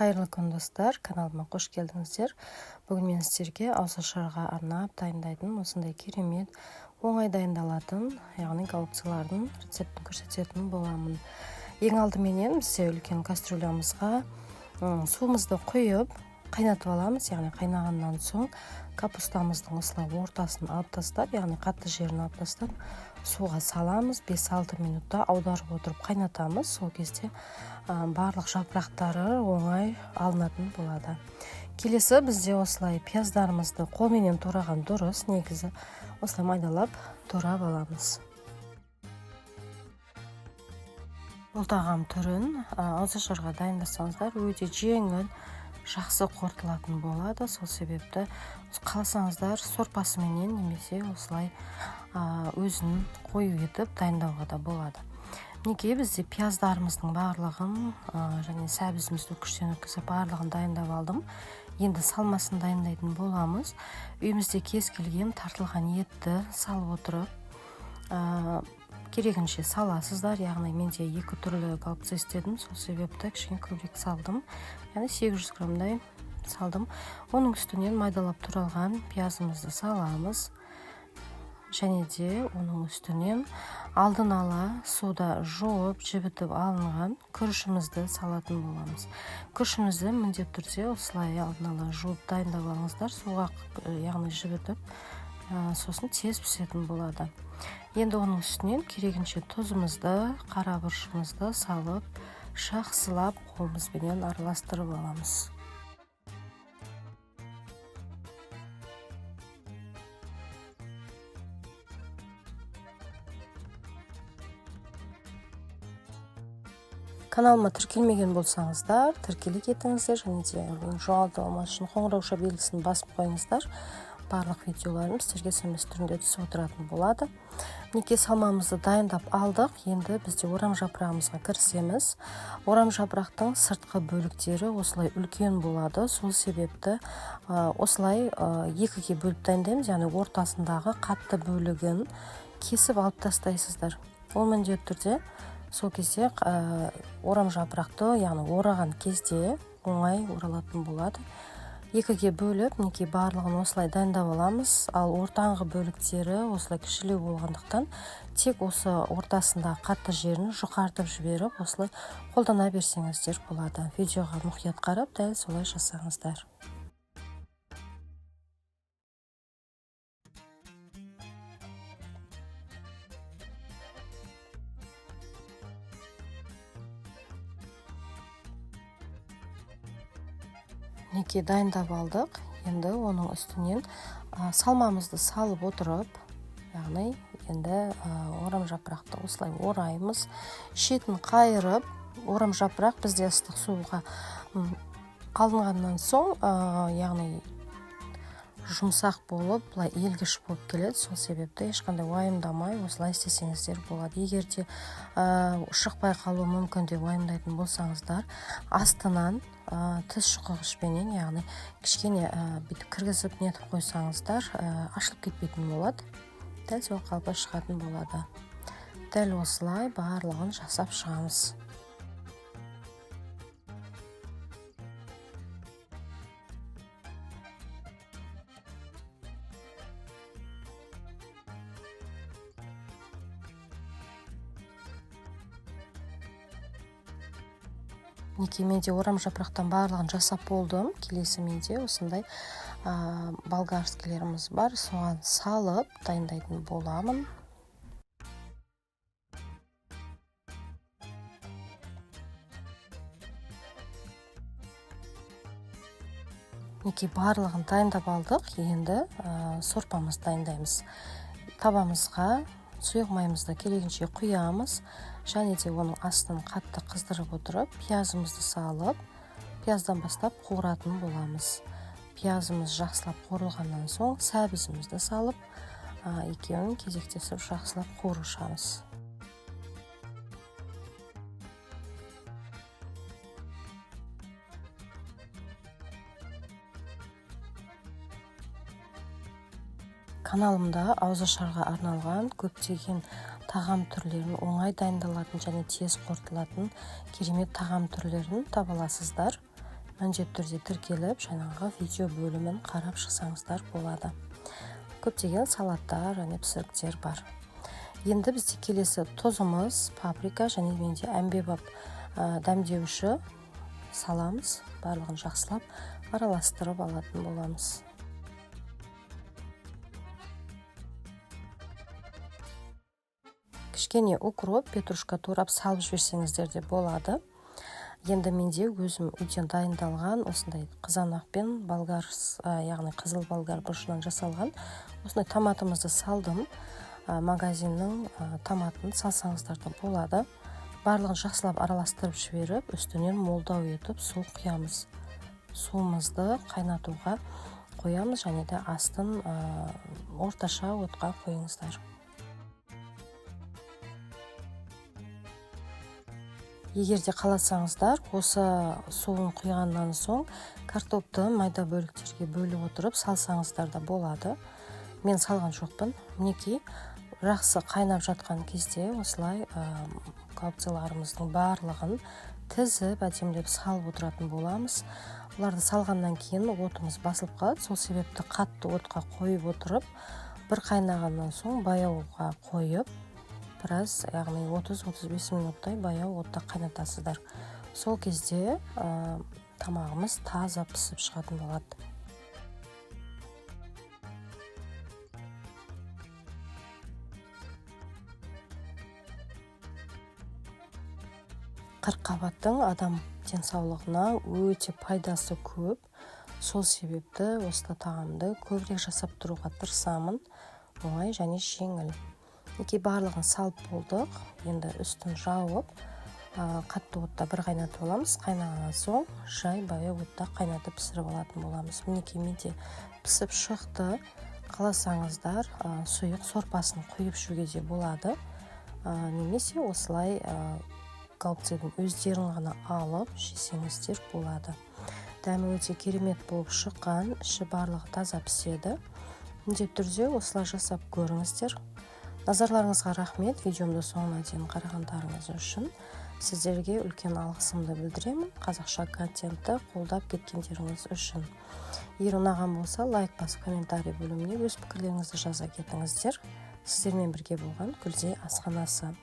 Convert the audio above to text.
Қайырлы күн, достар! Каналыма қош келдіңіздер. Бүгін мен сіздерге ауызашарға арнап дайындайтын осындай керемет, оңай дайындалатын, яғни голубцылардың рецептін көрсететін боламын. Ең алдыменен бізде үлкен кастрюлямызға суымызды құйып, қайнатып аламыз. Яғни қайнағаннан соң капустамыздың осылай ортасын алып тастап, яғни қатты жерін алып тастап, суға саламыз. 5-6 минутта аударып отырып қайнатамыз. Сол кезде барлық жапырақтары оңай алынатын болады. Келесі бізде осылай пияздарымызды қолменен тураған дұрыс, негізі осылай майдалап турап аламыз. Бұл тағам түрін ауызашарға дайындасаңыздар, өте жеңіл, жақсы қорытылатын болады. Сол себепті қаласаңыздар, сорпасыменен немесе осылай өзін қою етіп дайындауға да болады. Мінекей, бізде пияздарымыздың барлығын және сәбізімізді күштен өткізіп, барлығын дайындап алдым. Енді салмасын дайындайтын боламыз. Үйімізде кез келген тартылған етті салып отырып, керегінше саласыздар. Яғни менде екі түрлі голубцы істедім, сол себепті кішкене көбірек салдым, яғни 800 граммдай салдым. Оның үстінен майдалап туралған пиязымызды саламыз және де оның үстінен алдын ала суда жуып, жібітіп алынған күрішімізді салатын боламыз. Күрішімізді міндетті түрде осылай алдын ала жуып дайындап алыңыздар суға, яғни жібітіп, сосын тез пісетін болады. Енді оның үстінен керегінше тұзымызды, қара бұрышымызды салып, жақсылап қолымызбенен араластырып аламыз. Каналыма тіркелмеген болсаңыздар, тіркеле кетіңіздер және де жоғалтып алмас үшін қоңырауша белгісін басып қойыңыздар. Барлық видеоларым сіздерге СМС түрінде түсіп отыратын болады. Мінекей, салмамызды дайындап алдық. Енді бізде орам жапырағымызға кірісеміз. Орам жапырақтың сыртқы бөліктері осылай үлкен болады. Сол себепті осылай екіге бөліп дайындаймыз, яғни ортасындағы қатты бөлігін кесіп алып тастайсыздар. Ол міндетті түрде сол кезде орам жапырақты, яғни ораған кезде оңай оралатын болады. Екіге бөліп, мінекей, барлығын осылай дайындап аламыз. Ал ортаңғы бөліктері осылай кішілеу болғандықтан, тек осы ортасындағы қатты жерін жұқартып жіберіп, осылай қолдана берсеңіздер болады. Видеоға мұқият қарап, дәл солай жасаңыздар. Мінекей, дайындап алдық. Енді оның үстінен салмамызды салып отырып, яғни енді орам жапырақты осылай ораймыз, шетін қайырып. Орам жапырақ бізде ыстық суға алынғаннан соң, яғни жұмсақ болып, былай иілгіш болып келеді. Сол себепті ешқандай уайымдамай осылай істесеңіздер болады. Егер де шықпай қалуы мүмкін деп уайымдайтын болсаңыздар, астынан тіс шұқығышпенен, яғни кішкене бүйтіп кіргізіп нетіп қойсаңыздар, ашылып кетпейтін болады, дәл сол қалпы шығатын болады. Дәл осылай барлығын жасап шығамыз. Мінекей, менде орам жапырақтан барлығын жасап болдым. Келесі менде осындай болгарскийлеріміз бар, соған салып дайындайтын боламын. Мінекей, барлығын дайындап алдық. Енді сорпамызды дайындаймыз. Табамызға сұйық майымызды керегінше құямыз және де оның астын қатты қыздырып отырып, пиязымызды салып, пияздан бастап қуыратын боламыз. Пиязымыз жақсылап қуырылғаннан соң сәбізімізді салып, екеуін кезектесіп жақсылап қуырып шығамыз. Каналымда ауызашарға арналған көптеген тағам түрлерін, оңай дайындалатын және тез қорытылатын керемет тағам түрлерін таба аласыздар. Міндетті түрде тіркеліп, жаңағы видео бөлімін қарап шықсаңыздар болады. Көптеген салаттар және пісіріктер бар. Енді бізде келесі тұзымыз, паприка және менде әмбебап дәмдеуші саламыз. Барлығын жақсылап араластырып алатын боламыз. Кішкене укроп, петрушка турап салып жіберсеңіздер де болады. Енді менде өзім үйден дайындалған осындай қызанақ пен болгар, яғни қызыл болгар бұрышынан жасалған осындай томатымызды салдым. Магазиннің томатын салсаңыздар да болады. Барлығын жақсылап араластырып жіберіп, үстінен молдау етіп су құямыз. Суымызды қайнатуға қоямыз және де астын орташа отқа қойыңыздар. Егер де қаласаңыздар, осы суын құйғаннан соң картопты майда бөліктерге бөліп отырып салсаңыздар да болады. Мен салған жоқпын. Мінекей, жақсы қайнап жатқан кезде осылай голубцыларымыздың барлығын тізіп әдемілеп салып отыратын боламыз. Оларды салғаннан кейін отымыз басылып қалады. Сол себепті қатты отқа қойып отырып, бір қайнағаннан соң баяуға қойып, біраз, яғни 30-35 минуттай баяу отта қайнатасыздар. Сол кезде тамағымыз таза пісіп шығатын болады. Қырыққабаттың адам денсаулығына өте пайдасы көп. Сол себепті осы тағамды көбірек жасап тұруға тырысамын. Оңай және жеңіл. Мінекей, барлығын салып болдық. Енді үстін жауып, қатты отта бір қайнатып аламыз. Қайнағаннан соң жай баяу отта қайнатып пісіріп алатын боламыз. Мінекей, менде пісіп шықты. Қаласаңыздар, сұйық сорпасын құйып ішуге де болады. Немесе осылай голубцыдың өздерін ғана алып жесеңіздер болады. Дәмі өте керемет болып шыққан, іші барлығы таза піседі. Міндетті түрде осылай жасап көріңіздер. Назарларыңызға рахмет. Видеомды соңына дейін қарағандарыңыз үшін сіздерге үлкен алғысымды білдіремін. Қазақша контентті қолдап кеткендеріңіз үшін. Егер ұнаған болса, лайк басып, комментарий бөліміне өз пікірлеріңізді жаза кетіңіздер. Сіздермен бірге болған Гүлзе асханасы.